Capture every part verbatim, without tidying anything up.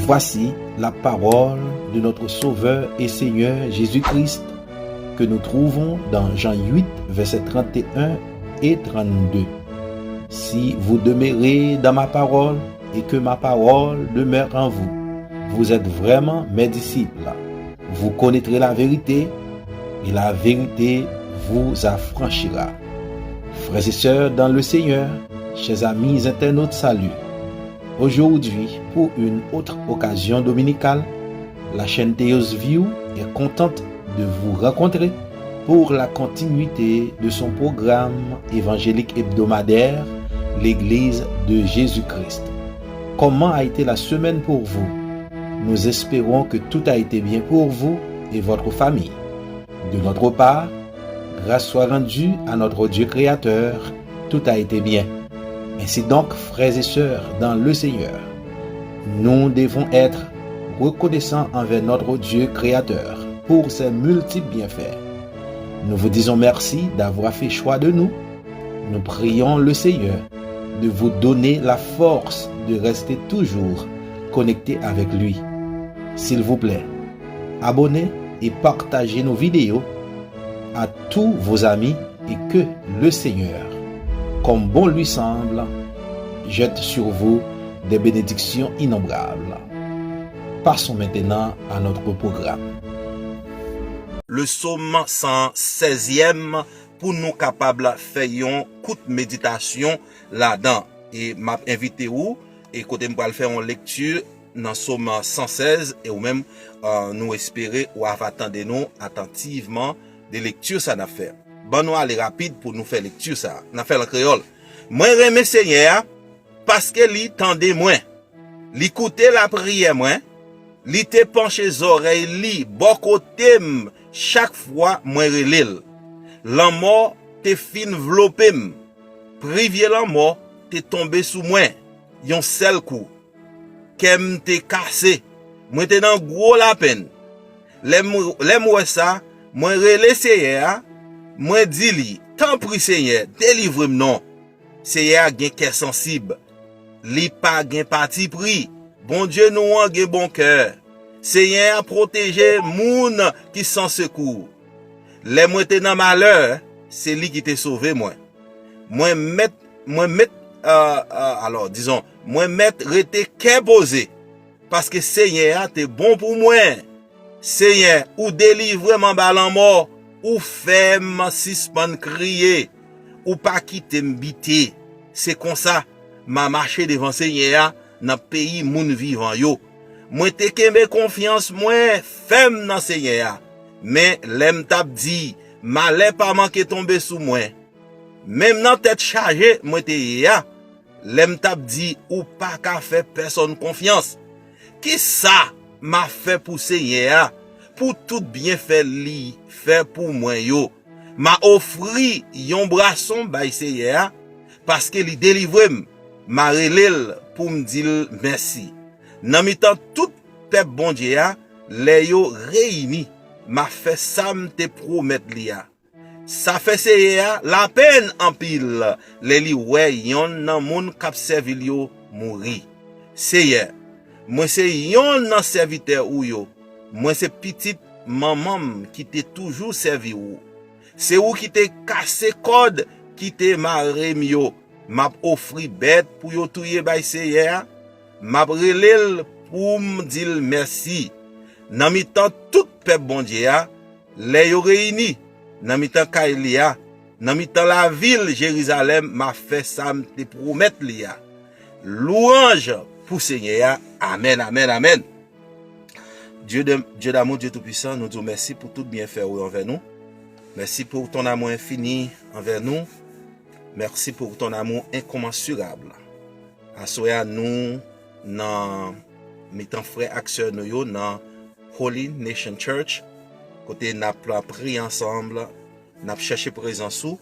Voici la parole de notre Sauveur et Seigneur Jésus-Christ, que nous trouvons dans Jean huit, versets trente et un et trente-deux. Si vous demeurez dans ma parole et que ma parole demeure en vous, vous êtes vraiment mes disciples. Vous connaîtrez la vérité et la vérité vous affranchira. Frères et sœurs dans le Seigneur, chers amis internautes, salut. Aujourd'hui, pour une autre occasion dominicale, la chaîne Theos View est contente de vous rencontrer pour la continuité de son programme évangélique hebdomadaire, l'Église de Jésus-Christ. Comment a été la semaine pour vous? Nous espérons que tout a été bien pour vous et votre famille. De notre part, grâce soit rendue à notre Dieu créateur, tout a été bien. Ainsi donc, frères et sœurs dans le Seigneur, nous devons être reconnaissants envers notre Dieu créateur pour ses multiples bienfaits. Nous vous disons merci d'avoir fait choix de nous. Nous prions le Seigneur de vous donner la force de rester toujours connecté avec lui. S'il vous plaît, abonnez et partagez nos vidéos à tous vos amis et que le Seigneur, comme bon lui semble, jette sur vous des bénédictions innombrables. Passons maintenant à notre programme. Le psaume cent seizième, pou nou kapab fè yon kout meditasyon ladan. E m ap envite ou, e kote m pral fè yon lekti nan Sòm san sèz, e ou menm, euh, nou espere ou ava tande nou atantivman de lekti sa n ap fè. Ban nou ale rapid pou nou fè lekti sa. N ap fè l an kreyòl. Mwen renmen Senyè a, paske li tande mwen. Li koute lapriyè mwen, li te panche zòrèy li bò kote m chak fwa mwen rele l. Lanmò te fin vlope m. Privye lanmò te tonbe sou mwen yon sèl kou. Kè m te kase. Mwen te nan gwo lapenn. Lè m, lè m wè sa, mwen rele Seyè a, mwen di li, tanpri Senyè, delivre m non. Seyè a gen kè sansib. Li pa gen patipri. Bondye nou an gen bon kè. Seyè a pwoteje moun ki san sekou. Lè mwen te nan malè, se li ki te sove mwen. Mwen mèt, mwen mèt, euh, euh, alò, dizon, mwen mèt rete kè poze, paske Seyè a te bon pou mwen. Senyè, ou delivre m anba lanmò, ou fè m sispann kriye, ou pa kite m bite. Se konsa, m a mache devan Senyè a nan peyi moun vivan yo. Mwen te kenbe konfyans mwen fèm nan Senyè a. Men lè m t ap di, malè pa manke tonbe sou mwen. Menm nan tèt chaje mwen te ye a, lè m t ap di, ou pa ka fè pèsonn konfyans. Kisa m a fè pou Senyè a, pou tout byenfè li fè pou mwen yo? M a ofri yon bwason bay Seyè a, paske li delivre m. M a rele l pou m di l mèsi. Nan mitan tout pèp Bondye a, lè yo reyini, m a fè sa m te pwomèt li a. Sa fè Seyè a lapenn anpil lè li wè yonn nan moun k ap sèvi l yo mouri. Seyè, mwen se yonn nan sèvitè ou yo. Mwen se pitit manman m ki te toujou sèvi ou. Se ou ki te kase kòd ki te mare m yo. M ap ofri bèt pou yo touye bay Seyè a. M ap rele l pou m di l mèsi. Nan mitan tout pèp Bondye a, lè yo reyini, nan mitan kay li a, nan mitan lavil Jerizalèm, m a fè sa m te pwomèt li a. Lwanj pou Senyè a. Amèn, amèn, amèn. Dye de, Dye damou, Dye toupisan, nou di w mèsi pou tout byenfè ou yo anvè nou. Mèsi pou ton amou enfini anvè nou. Mèsi pou ton amou enkomansirab. Aswè a, nou nan mitan frè ak sè nou yo nan Holy Nation Church, kote n ap priye ansanm, n ap chèche prezans ou.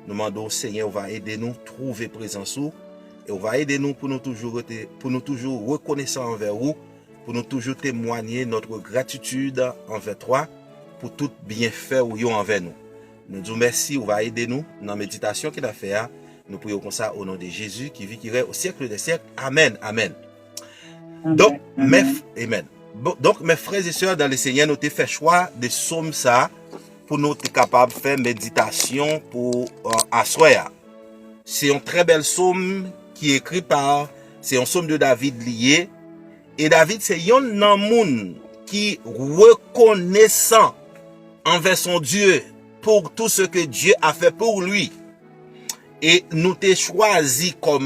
Nou mande w, Senyè, ou va ede nou twouve prezans ou, e ou va ede nou pou nou toujou rete, pou nou toujou rekonesan anvè ou, pou nou toujou temwanye notre gratitude envè twa pou tout byenfè ou yo anvè nou. Nou di w mèsi, ou va ede nou nan meditasyon ke n ap fè a. Nou priye w konsa, o non de Jezi, ki viv, ki rèy o syèk dè syèk. Amèn, amèn. Donk, mes, amen. Bon, donk, mes frères et sœurs dans le Seigneur, nou te fè chwa de sòm sa pou nou te kapab fè meditasyon pou uh, aswè a. Se yon trè bèl sòm ki ekri pa, se yon sòm de David li ye. E David se yon nan moun ki rekonesan anvè son Dye pou tout ce que Dieu a fait pour lui. E nou te chwazi kòm,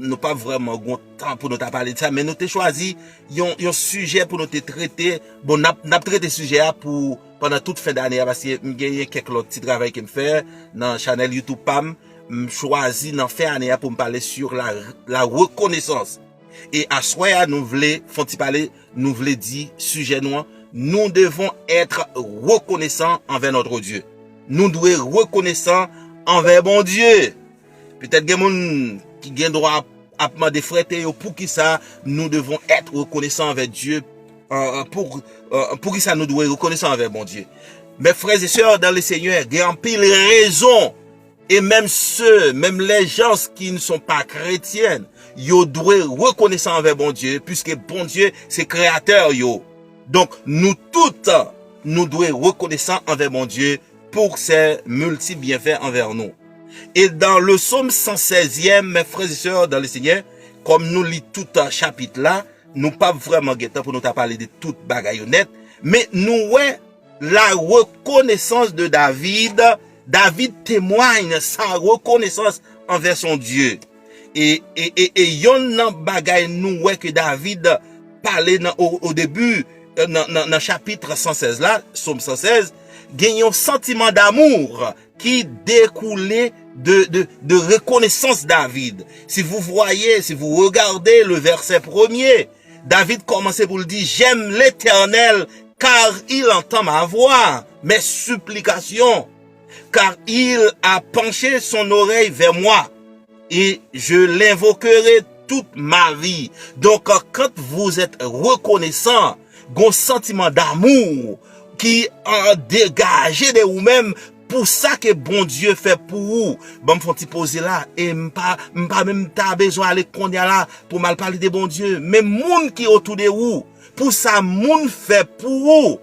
nou pa vrèman gon tan pou nou ta pale de sa, men nou te chwazi yon, yon sijè pou nou te trete. Bon, n ap, n ap trete sijè a pou pandan tout fen dane a, paske m genyen kèk lòt ti travay ke m fè nan chanèl YouTube pa m. M chwazi nan fen ane a pou m pale sur la, la reconnaissance. E aswè a, nou vle fon ti pale, nou vle di sijè nou an, nous devons être reconnaissants envers notre Dieu. Nou dwe rekonesan anvè Bondye. Petèt gen moun ki gen dwa ap, ap mande frè Théo, poukisa nous devons être reconnaissants envers Dieu, euh, pour, euh, poukisa nou dwe rekonesan anvè Bondye. Mes frères et sœurs dans le Seigneur, gen anpil rezon. E menm se, menm les gens qui ne sont pas chrétiens, yo dwe rekonesan anvè Bondye, puiske Bondye se kreyatè yo. Donk, nou tout, nou dwe rekonesan anvè Bondye pour ses multiples bienfaits envers nous. E dans le psaume cent seizième, mes frères et sœurs dans le Seigneur, kòm nou li tout chapit la, nou p ap vrèman gen tan pou nou ta pale de tout bagay yo nèt, men nou wè la reconnaissance de David, David temwany sa rekonesans anvè son Dye. E, e, e, e yonn nan bagay nou wè ke David pale nan, o, o debi, nan, nan, nan chapit san sèz la, Sòm san sèz, gen yon santiman damou ki dekoule de, de, de rekonesans David. Si vous voyez, si vous regardez le verset premier, David kòmanse pou l di, j'aime l'Éternel, car il entend ma voix, mes supplications, car il a penché son oreille vers moi, et je l'invoquerai toute ma vie. Donc, quand vous êtes reconnaissant, gon santiman damou ki uh, degaje de ou menm pou sa ke Bondye fè pou ou. Ban m fè yon ti poze la, e m pa, m pa menm ta bezwen ale kounye a la pou m al pale de Bondye. Men moun ki otou de ou, pou sa moun fè pou ou,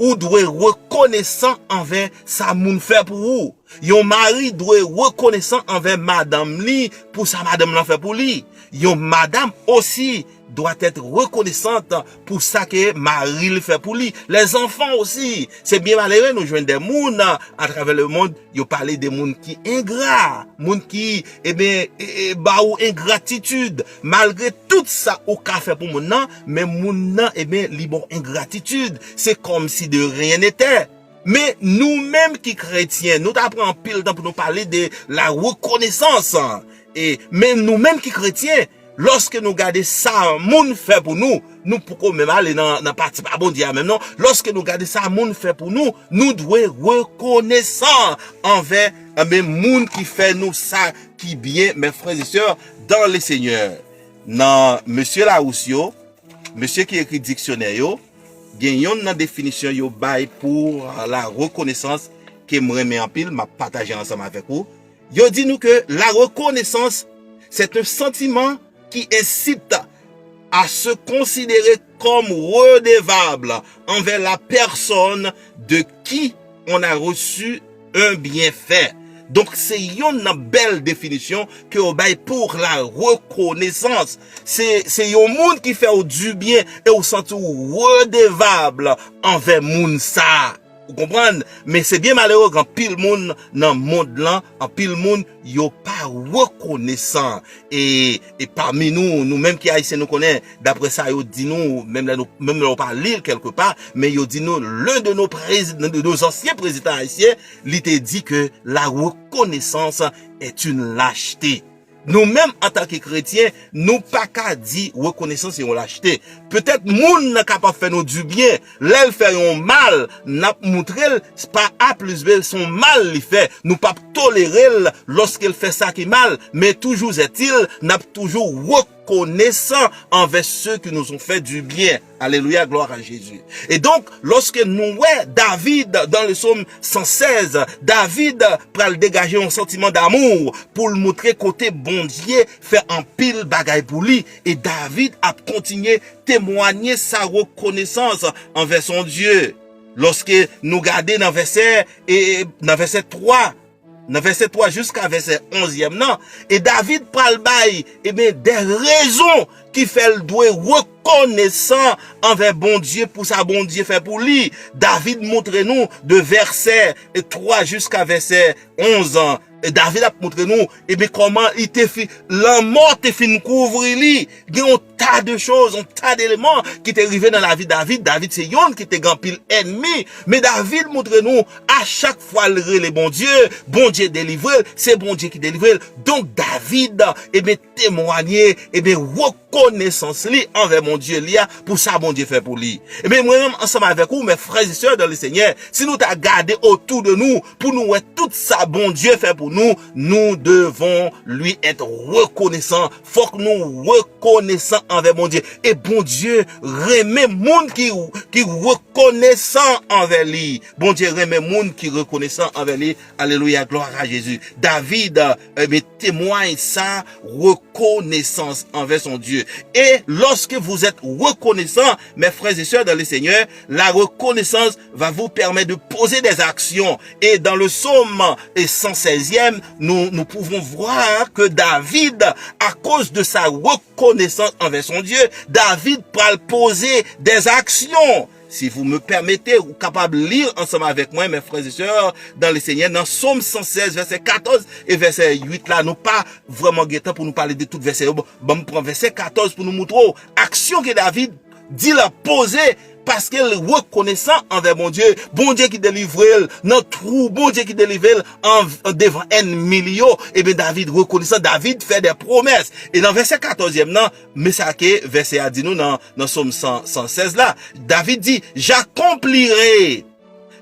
ou dwe rekonesan anvè sa moun fè pou ou. Yon mari dwe rekonesan anvè madanm li pou sa madanm lan fè pou li. Yon madam osi doit être reconnaissante pour ça que mari l fè pou li. Les enfants aussi, c'est bien malheureux, nou jwenn de moun à travers le monde, yo pale de moun ki engra, moun ki, ebyen, e, e, ba ou engratitid, malgre tout sa ou ka fè pou moun nan, men moun nan, ebyen, li ba w engratitid, c'est comme si de rien n'était. Men nou menm ki kretyen, nou ta pran anpil tan pou nou pale de la rekonesans. E, men nou menm ki kretyen, lòske nou gade sa moun fè pou nou, nou poko menm ale nan, nan pati pa Bondye a menm non. Lòske nou gade sa moun fè pou nou, nou dwe rekonesan anvè, anvè moun ki fè nou sa ki byen, mes frères et sœurs dans le Seigneur. Nan mesye Larousse yo, mesye ki ekri diksyonè yo, gen yonn nan definisyon yo bay pou la rekonesans ke m renmen anpil, m ap pataje ansanm avèk ou. Yo di nou ke la reconnaissance, c'est un sentiment qui incite à se considérer comme redevable envers la personne de qui on a reçu un bienfait. Donk, se yonn nan bèl definisyon ke yo bay pou la rekonesans. Se, se yon moun ki fè w dibyen e w santi w redevab anvè moun sa a. Ou konprann? Men se byen malere, gen anpil moun nan mond lan, anpil moun yo pa rekonesan. E, e pami nou, nou menm ki ayisyen, nou konnen, daprè sa yo di nou, menm lè nou, menm lè w pa li l kèlkepa, men yo di nou, l'un de nos présidents, de nos anciens présidents haïtiens, li te di ke la reconnaissance est une lâcheté. Nou menm, antanke kretyen, nou pa ka di rekonesans se yon lachte. Petèt moun nan kapab fè nou dibyen, lè l fè yon mal, n ap moutre l, pa A plis B, se yon mal li fè. Nou p ap tolere l lòske l fè sa ki mal, men toujou ètil, n ap toujou reconnaissants envers ceux qui nous ont fait du bien. Alléluia, gloire à Jésus. Et donc, lorsque nous, ouais, David, dans le psaume cent seize, David pral dégager un sentiment d'amour pour le montrer côté Bondieu fait un pile bagay pour lui. Et David a continué témoigner sa reconnaissance envers son Dieu. Lorsque nous regardons dans verset, et, dans verset trois, nan vèsè twa jiska vèsè onzyèm nan, e David pral bay, ebyen, de rezon ki fè l dwe rekonesan anvè Bondye pou sa Bondye fè pou li. David montre nou de vèsè twa jiska vèsè onz an. E David ap montre nou, ebyen, kòman li te fi, lanmò te fin kouvri li. Gen yon ta de choz, yon ta de eleman ki te rive nan lavi David. David se yonn ki te gen anpil ènmi. Men David montre nou, a chak fwa l rele Bondye, Bondye delivre l, se Bondye ki delivre l. Donk David, ebyen, temwanye, ebyen, rekonesans li anvè Bondye li a pou sa Bondye fè pou li. Ebyen, mwen menm ansanm avèk ou, mes frères et sœurs dans le Seigneur, si nou ta gade otou de nou, pou nou wè tout sa Bondye fè pou nou, nous devons lui être reconnaissants. Fòk nou rekonesan anvè Bondye. E Bondye renmen moun ki, ki rekonesan anvè li. Bondye renmen moun ki rekonesan anvè li. Alelouya, gloire à Jésus. David, eh bien, temway sa rekonesans anvè son Dye. Et lorsque vous êtes reconnaissant, mes frères et sœurs dans le Seigneur, la reconnaissance va vous permettre de poser des actions. Et dans le psaume cent seizième, nous, nous pouvons voir que David, à cause de sa reconnaissance envers son Dieu, David pral poze des actions. Si vous me permettez, ou kapab li ansanm avèk mwen, mes frères et sœurs dans le Seigneur, nan Sòm san sèz, vèsè katòz e vèsè uit la, nou pa vrèman gen tan pou nou pale de tout vèsè yo. Bon, ban m pran vèsè katòz pou nou montre w aksyon ke David di l ap poze, paske l rekonesan anvè Bondye, Bondye ki delivre l nan twou, Bondye ki delivre l an, devan ènmi li yo. Ebyen, David rekonesan, David fè de pwomès. E nan vèsè katòzyèm nan, men sa ke vèsè a di nou nan, nan Sòm san, san sèz la, David di, j'accomplirai,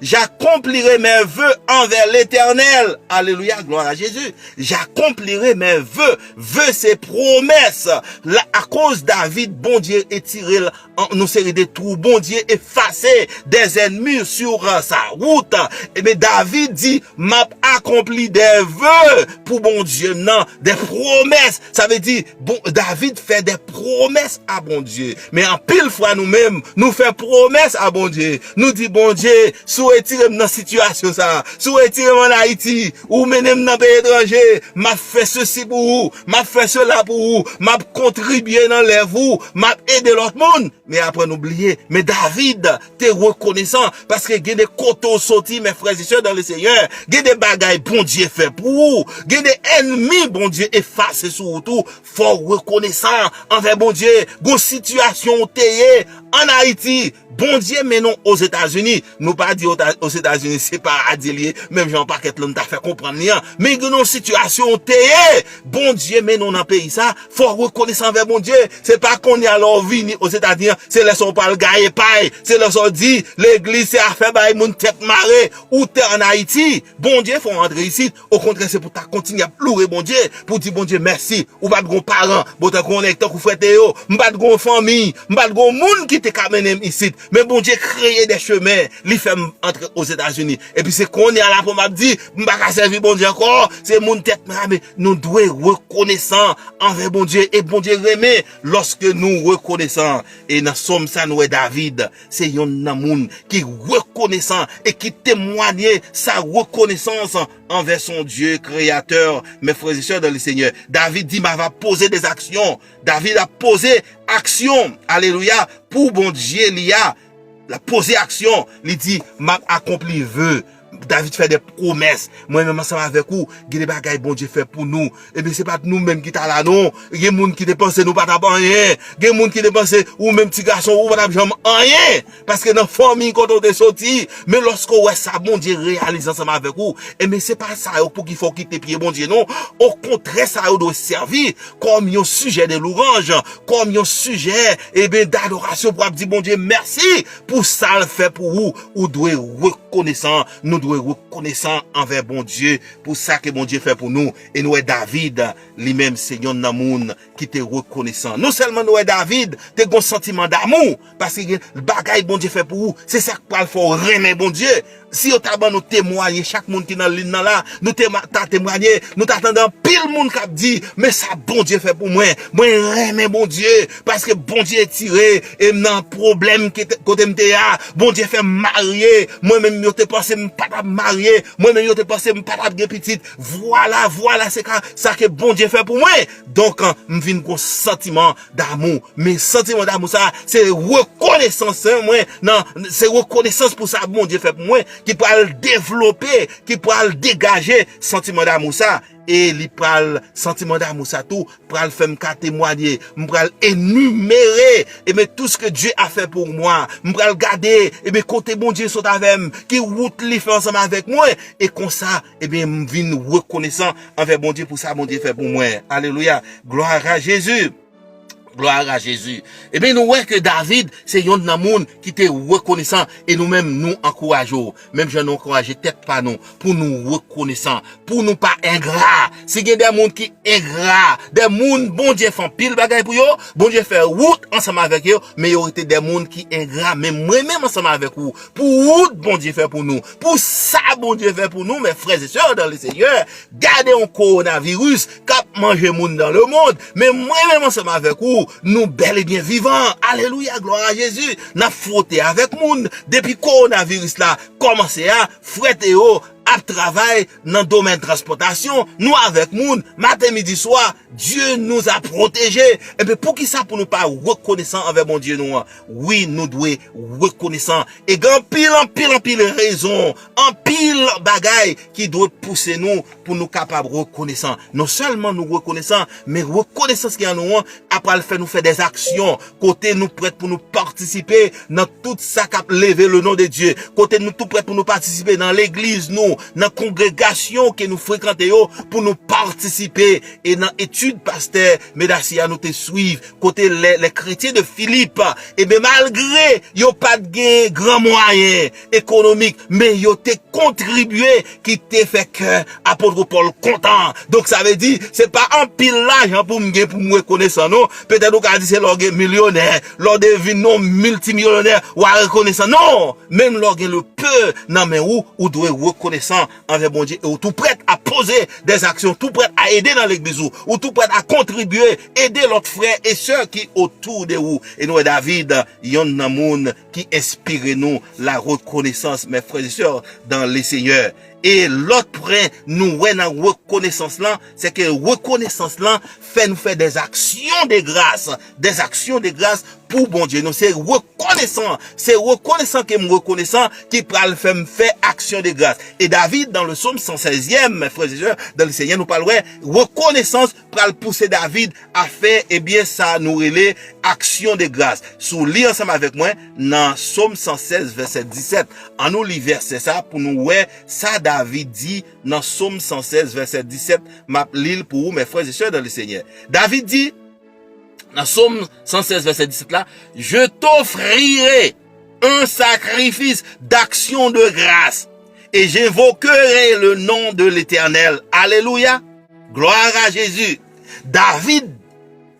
j'accomplirai mes vœux envers l'Éternel. Alelouya, gloire à Jésus. J'accomplirai mes vœux. Vœux, se pwomès. La, akoz David, Bondye retire l an, yon seri de twou. Bondye efase des ennemis sur, euh, sa wout. Ebyen, David di, m ap akonpli de ve pou Bondye m nan, de pwomès. Sa vle di, bon, David fè de pwomès a Bondye. Men anpil fwa nou menm, nou fè pwomès a Bondye. Nou di, Bondye, si w retire m nan sitiyasyon sa, si w retire m ann Ayiti, ou mennen m nan peyi etranje, m ap fè sesi pou ou, m ap fè sela pou ou, m ap kontribye nan lèv ou, m ap ede lòt moun. Men apre nou bliye, men David te rekonesan, paske gen de kote w soti, mes frères et sœurs dans le Seigneur, gen de bagay Bondye fè pou ou, gen de ènmi Bondye efase sou wout ou, fò w rekonesan anvè Bondye. Gon sitiyasyon w te ye ann Ayiti, Bondye mennen w Ozetazini. Nou pa di Ota-, Ozetazini se paradi li ye, menm jan yon pakèt lòt ta fè konprann li an. Men gen yon sitiyasyon w te ye, Bondye mennen w nan peyi sa, fò w rekonesan anvè Bondye. Se pa kounye a lè w vini Ozetazini an, se lè sa w pral gaye pay, se lè sa w di legliz se afè bay moun tèt mare, ou te ann Ayiti, Bondye fè w antre isit. Okontrè, se pou w ta kontinye ap loure Bondye, pou w di Bondye mèsi. Ou pa t gon paran, bon, tankou yon nèg tankou frè Teyo, m pa t gon fanmi, m pa t gon moun ki te ka mennen m isit. Men Bondye kreye de chemen, li fè m antre Ozetazini. Epi se kounye a la pou m ap di, m pa ka sèvi Bondye ankò, se moun tèt mare. Nou dwe rekonesan anvè Bondye, e Bondye renmen lòske nou rekonesan. E nan Sòm sa, nou wè David, se yonn nan moun ki rekonesan e ki temwanye sa rekonesans anvè son Dye kreyatè. Mes frères et sœurs dans le Seigneur, David di, m ap poze de aksyon. David ap poze aksyon, alelouya, pou Bondye li a. L ap poze aksyon, li di, m ap akonpli ve. David fè de pwomès. Mwen menm ansanm avèk ou, gen de bagay Bondye fè pou nou. Ebyen, se pa t nou menm ki ta la, non. Gen moun ki te panse nou pa t ap anyen. Gen moun ki te panse ou menm ti gason, ou pa t ap janm anyen. Paske nan fanmi kote w te soti. Men lòske w wè sa Bondye reyalize ansanm avèk ou, ebyen, se pa sa yo pou ki fè w kite pye Bondye, non. Okontrè, sa yo dwe sèvi kòm yon sijè de louwanj, kòm yon sijè, ebyen, dadorasyon pou ap di Bondye mèsi pou sa l fè pou ou. Ou dwe rekonesan. Nou dwe rekonesan anvè Bondye pou sa ke Bondye fè pou nou. E nou wè David, li menm, se yonn nan moun ki te rekonesan. Non sèlman nou wè David te gon santiman damou, paske gen bagay Bondye fè pou ou, se sa k pral fè w renmen Bondye. Si yo ta ban nou temwaye, chak moun ki nan liy nan la, nou te ma- ta temwaye, nou ta tande anpil moun k ap di, men sa Bondye fè pou mwen, mwen renmen Bondye, paske Bondye tire e m nan pwoblèm ke te- kote m te a, Bondye fè m marye, mwen menm yo te panse m pa t ap marye, mwen menm yo te panse m pa t ap gen pitit, vwala, vwala se ka, sa ke Bondye fè pou mwen. Donk, m vin gon santiman damou. Men santiman damou sa, se rekonesans mwen, nan, se rekonesans pou sa Bondye fè pou mwen, ki pral devlope, ki pral degaje santiman damou sa. E li pral, santiman damou sa tou, pral fè m ka temwaye, m pral enimere, ebyen, tout ce que Dieu a fait pour moi, m pral gade, ebyen, kote Bondye sot avè m, ki wout li fè ansanm avèk mwen, e konsa, ebyen, m vin rekonesan anvè Bondye pou sa Bondye fè pou mwen. Alelouya. Gloire à Jésus. Gloire à Jésus. Ebyen, nou wè ke David se yonn nan moun ki te rekonesan, e nou menm, nou ankouraje w. Menm jan nou ankouraje tèt pa nou, pou nou rekonesan, pou nou pa engra. Si gen de moun ki engra, de moun Bondye fè anpil bagay pou yo, Bondye fè wout ansanm avèk yo, men yo rete de moun ki engra. Men mwen menm ansanm avèk ou, pou wout Bondye fè pou nou, pou sa Bondye fè pou nou, mes frères et sœurs dans le Seigneur, gade yon kowonaviris k ap manje moun dans le monde, men mwen menm ansanm avèk ou, nou bèl e byen vivan. Alelouya, glwa a Jezi. N ap fwote avèk moun. Depi kowonaviris la kòmanse a, frè Teo ap travay nan domèn transpòtasyon. Nou avèk moun, maten, midi, swa, Dieu nous a protégés. Ebyen, poukisa pou nou pa rekonesan anvè Bondye nou an? Wi, nou dwe rekonesan. E gen anpil, anpil, anpil rezon, anpil bagay ki dwe pouse nou pou nou kapab rekonesan. Non sèlman nou rekonesan, men rekonesans ki an nou an ap pral fè nou fè dèzaksyon, kote nou prèt pou nou patisipe nan tout sa k ap leve le non de Dye, kote nou tou prèt pou nou patisipe nan legliz nou, nan kongregasyon ke nou frekante yo, pou nou patisipe e nan etid pastè Medasi a nou te swiv, kote lè, lè kretyen de Filip, ebyen, malgre yo pa t gen gran mwayen ekonomik, men yo te kontribye, ki te fè kè apot Pòl kontan. Donk, sa vle di, se pa anpil lajan pou m gen pou m rekonesan, non. Petèt ou ka di se lè w gen milyonè, lè w devin yon miltimilyonè, w a rekonesan. Non! Menm lè w gen le peu nan men ou, ou dwe rekonesan anvè Bondye e ou tou prèt a poze dèzaksyon, tou prèt a ede nan legliz ou, ou tou prèt a kontribye, ede lòt frè e sè ki otou de ou. E nou wè David, yonn nan moun ki enspire nou, la reconnaissance, mes frères et sœurs dans le Seigneur. E lòt pwen nou wè nan rekonesans lan, se ke rekonesans lan fè nou fè dèzaksyon de gras, dèzaksyon de gras pou Bondye. Nou se rekonesan, se rekonesan ke m rekonesan ki pral fè m fè aksyon de gras. E David, dans le psaume cent seizième, mes frères et sœurs dans le Seigneur, nou pral wè rekonesans pral pouse David a fè, ebyen, sa nou rele aksyon de gras. Si w li ansanm avèk mwen nan Sòm san sèz, vèsè disèt, ann nou li vèsè sa pou nou wè sa David di nan Sòm san sèz, vèsè disèt. M ap li l pou ou, mes frères et sœurs dans le Seigneur. David di, nan Sòm san sèz, vèsè disèt la, je t'offrirai un sacrifice d'action de grâce et j'invoquerai le nom de l'Éternel. Alelouya! Gloire à Jésus. David,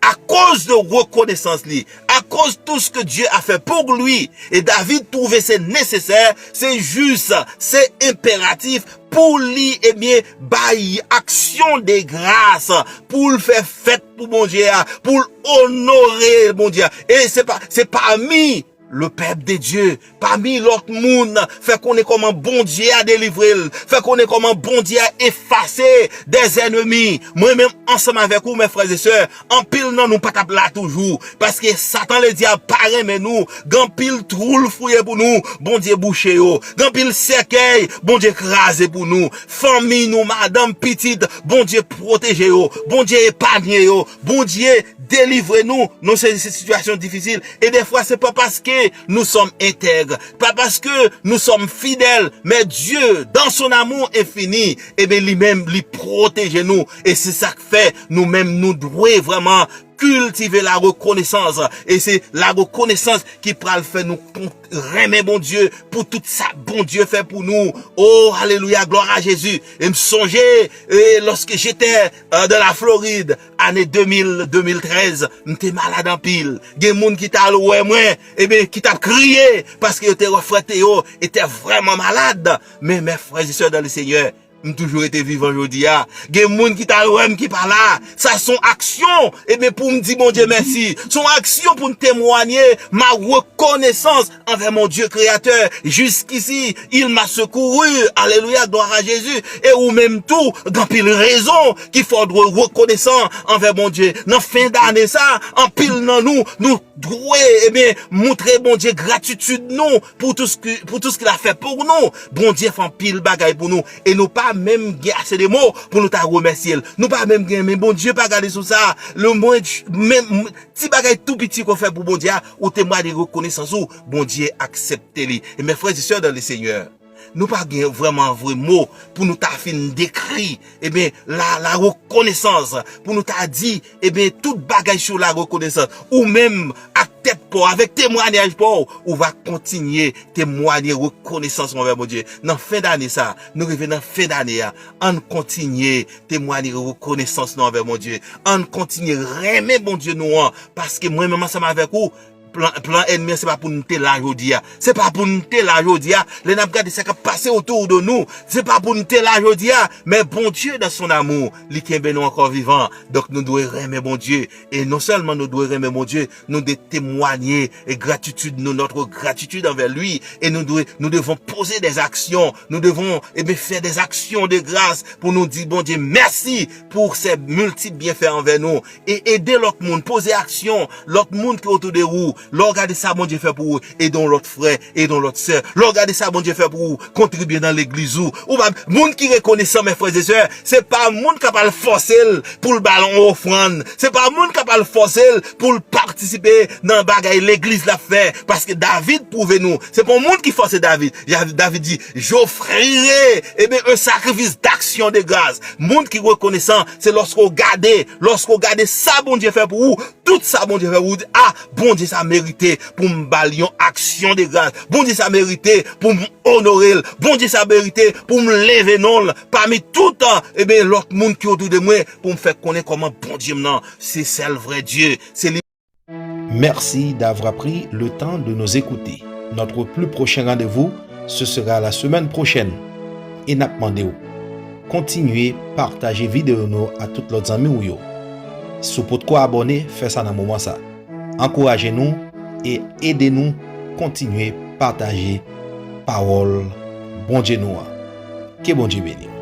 akoz de rekonesans li, akoz tout ce que Dieu a fait pour lui, e David twouve se nesesè, se jis, se enperatif pou li, ebyen, bay aksyon de gras, pou l fè fèt pou Bondye a, pou l onore Bondye a. E se pa, se pami le pèp de Dye, pami lòt moun, fè konnen kòman Bondye a delivre l, fè konnen kòman Bondye a efase dèz ènmi. Mwen menm ansanm avèk ou, mes frères et sœurs, anpil nan nou pa t ap la toujou, paske Satan ledyab pa renmen nou. Gen anpil twou l fouye pou nou, Bondye bouche yo. Gen anpil sèkèy, Bondye kraze pou nou. Fanmi nou, madanm, pitit, Bondye pwoteje yo, Bondye epanye yo, Bondye delivre nou nan se, se sitiyasyon difisil. E defwa, se pa paske nous sommes intègres, pas parce que nous sommes fidèles, mais Dieu, dans son amour infini, ebyen, li menm, li pwoteje nou. E se sa k fè nou menm, nou dwe vrèman kiltive la rekonesans. E se la rekonesans ki pral fè nou kon- renmen Bondye pou tout sa Bondye fè pou nou. Oh, alelouya, glwa a Jezi. E m sonje, e, lorsque j'étais, euh, dans la Floride, ane de mil, de mil trèz, m te malad anpil. Gen moun ki t al wè mwen, ebyen, ki t ap kriye, paske yo te wè frè Théo était vraiment malade. Men, mes frères et sœurs dans le Seigneur, m toujou rete vivan jodi a. Gen moun ki t al wè m ki pa la. Sa se yon aksyon. Ebyen, pou m di Bondye mèsi. Se yon aksyon pou n temwanye ma reconnaissance envers mon Dieu créateur. Jusqu'ici, il m'a secouru. Alelouya, glwa a Jezi. E ou menm tou, gen anpil rezon ki fè w dwe rekonesan anvè Bondye. Nan fen dane sa, anpil nan nou, nou dwe, ebyen, montre Bondye gratitid nou pour tout ce que, pour tout ce qu'il a fait pour nous. Bondye fè anpil bagay pou nou. E nou pa menm gen ase de mo pou nou ta remèsye l. Nou pa menm gen, men Bondye pa gade sou sa. Le mwen, menm ti bagay tou piti ke w fè pou Bondye a, ou temwanye rekonesans ou, Bondye aksepte li. E mes frères et sœurs dans le Seigneur, nou pa gen vrèman vre mo pou nou ta fin dekri, ebyen, la, la rekonesans, pou nou ta di, ebyen, tout bagay sou la rekonesans. Ou menm, ak tèt pa w, avèk temwanyaj pa w, ou va kontinye temwanye rekonesans anvè Bondye. Nan fen dane sa, nou rive nan fen dane a, ann kontinye temwanye rekonesans nou anvè Bondye. Ann kontinye renmen Bondye nou an, paske mwen menm ansanm avèk ou, plan, plan ènmi an, se pa pou n te la jodi a. Se pa pou n te la jodi a. Lè n ap gade sa k ap pase otou de nou, se pa pou n te la jodi a. Men Bondye, dans son amour, li kenbe nou ankò vivan. Donk, nou dwe renmen Bondye. E non sèlman nou dwe renmen Bondye, nou dwe temwanye e gratitid nou, notre gratitude envers lui. E nou dwe, nous devons poser des actions. Nous devons, ebyen, faire des actions de grâce pou nou di Bondye mèsi pour ses multiples bienfaits envers nous. E ede lòt moun, poze aksyon, lòt moun ki otou de ou. Lè w gade sa Bondye fè pou ou, ede yon lòt frè, ede yon lòt sè. Lè w gade sa Bondye fè pou ou, kontribye nan legliz ou. Ou pa, moun ki rekonesan, mes frères et sœurs, se pa moun k ap al fòse l pou l ba l yon ofrann. Se pa moun k ap al fòse l pou l patisipe nan bagay legliz l ap fè. Paske David pwouve nou, se pa yon moun ki fòse David. David di, j'offrirai, ebyen, un sacrifice d'action de grâce. Moun ki rekonesan, se lòske w gade, lòske w gade sa Bondye fè pou ou, tout sa Bondye fè pou ou, di, ah, Bondye sa merite pou m ba l yon aksyon de gras. Bondye sa merite pou m onore l. Bondye sa merite pou m leve non l pami tout, ebyen, lòt moun ki otou de mwen, pou m fè konnen kòman Bondye m nan se sèl vrè Dye. Se li. Merci d'avoir pris le temps de nous écouter. Notre plus prochain rendez-vous, ce sera la semaine prochaine. E n ap mande w, kontinye pataje videyo nou a tout lòt zanmi w yo. Si w potko abòne, fè sa nan moman sa. Ankouraje nou e ede nou kontinye pataje pawòl Bondye nou an. Ke Bondye beni w.